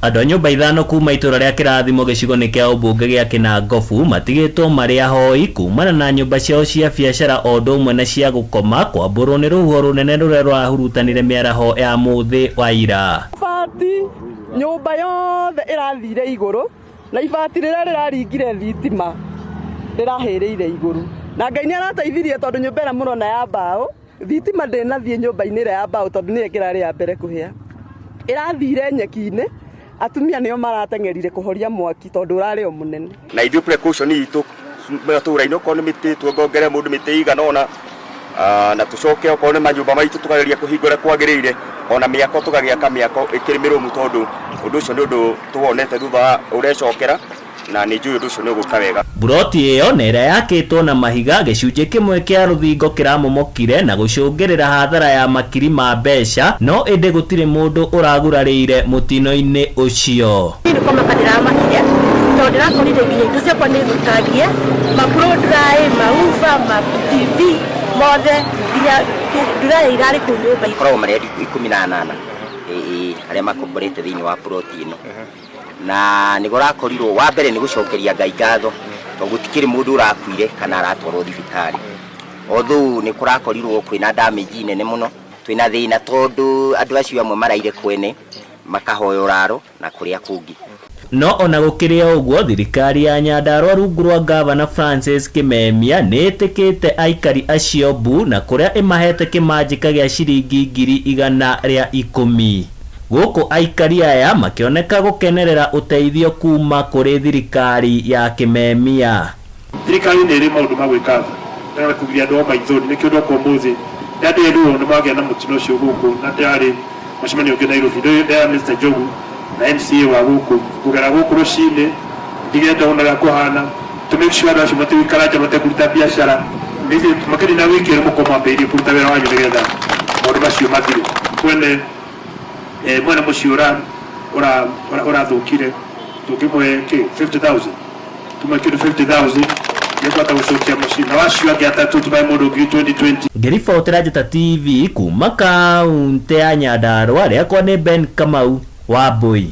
Andũ a nyũmba ithano kuma itũra rĩa Kĩrathimo gĩcigo-inĩ kĩa ũmbunge gĩa Kĩnangobu matigĩtwo marĩ ahoi kumana na nyũmba ciao cia biacara o ũndũ ũmwe na cia gũkoma kwambũrwo nĩ rũhuho rũnene rũrĩa rũrahurutanire mĩaraho ya mũthĩ wa ira. Ibati nyũmba yothe ĩrathire igũrũ na ibati rĩrĩa rĩraringire thitima rĩrahĩrĩire igũrũ na Ngai nĩ arateithirie tondũ nyũmba ĩrĩa mũrona ya mbaũ Thitima ndĩnathiĩ nyũmba-inĩ ĩrĩa ya mbaũ tondũ nĩyo ĩngĩrarĩ ya mbere kũhĩa. Ĩrathire nyeki-inĩ, atumia nĩo marateng'erire kũhoria mwaki tondũ ũrarĩ o mũnene. Na ithuĩ precaution itũ matũra-inĩ okorwo nĩ mĩtĩ tuongongere mũndũ mĩtĩ ĩigana ũna na tũcoke okorwo nĩ manyũmba maitũ tũkageria kũhinga ũrĩa kwagĩrĩire ona mĩako tũgagĩaka mĩako ĩkĩrĩ mĩrũmu tondũ ũndũ ũcio nĩ ũndũ tũwonete thutha wa ũrecokera. na nĩ njũĩ ũndũ ũcio nĩ ũgũka wega. Mburoti ĩyo na ĩrĩa yakĩtwo na mahiga, gĩcunjĩ kĩmwe kĩa rũthingo kĩramomokire na gũcũngĩrĩra hathara ya makiri ma mbeca, no ĩndĩ gũtirĩ mũndũ ũragurarĩire mũtino-inĩ ũcio. Niĩ nĩ kũmaka ndĩramakire tondũ ndĩrakorire nginya indo ciakwa nĩ thũkangie, ma blow dry, ma hoover, ma TV mothe nginya dryer irarĩ kũu nyũmba. Makoragwo marĩ andũ 18 arĩa makomborete thĩinĩ wa plot ĩno. Na nĩ kũrakorirwo wa mbere nĩ gũcokeria Ngai ngatho tondũ gũtikĩrĩ mũndũ ũrakuire kana aratwarwo thibitarĩ. Although nĩ kũrakorirwo kwĩna damage nene mũno, twĩna thĩna tondũ andũ acio amwe maraire kwene makahoya ũraro na kũrĩa kũngĩ. No ona gũkĩrĩ o ũguo, thirikari ya Nyandarua rungu rwa Ngavana Francis Kimemia nĩ ĩtĩkĩte aikari acio mbu na kũrĩa ĩmahete kĩmanjĩka gĩa ciringi 110,000. Gũkũ aikari aya makĩoneka gũkenerera ũteithio kuma kũrĩ thirikari ya Kĩmemia. Thirikari nĩ ĩrĩ maũndũ ma gwĩka tha na kũgiria andũ ao maithori. Nĩkĩo ndoka ũmũthĩ ndanderirwo nĩ magĩa na mũtino ũcio gũkũ na ndĩrarĩ mũcemanio ũngĩ Nairobi. Ndĩrera Mister Njogu na MCA wa gũkũ ngũgera gũkũ rũcinĩ ndige ndona ũrĩa kũhana to make sure andũ acio matigũikara nja matekũruta biacara. Makĩnina wiki ĩno mũkorwo mwambĩrĩirie kũruta wĩra wanyu nĩgetha maũndũ macio mathire. Mwene mwene mũciĩ ũrathũkire tũngĩmũhe kĩ 50,000 tũmũhe kĩndũ 50,000 nĩekũhota gũcokia mũciĩ na wacio angĩ atatũ tũmahe mũndũ ngiri 20 20. Ngĩribotera Njata TV kuma kauntĩ ya Nyandarua, rĩakwa nĩ Ben Kamau wa Mbui.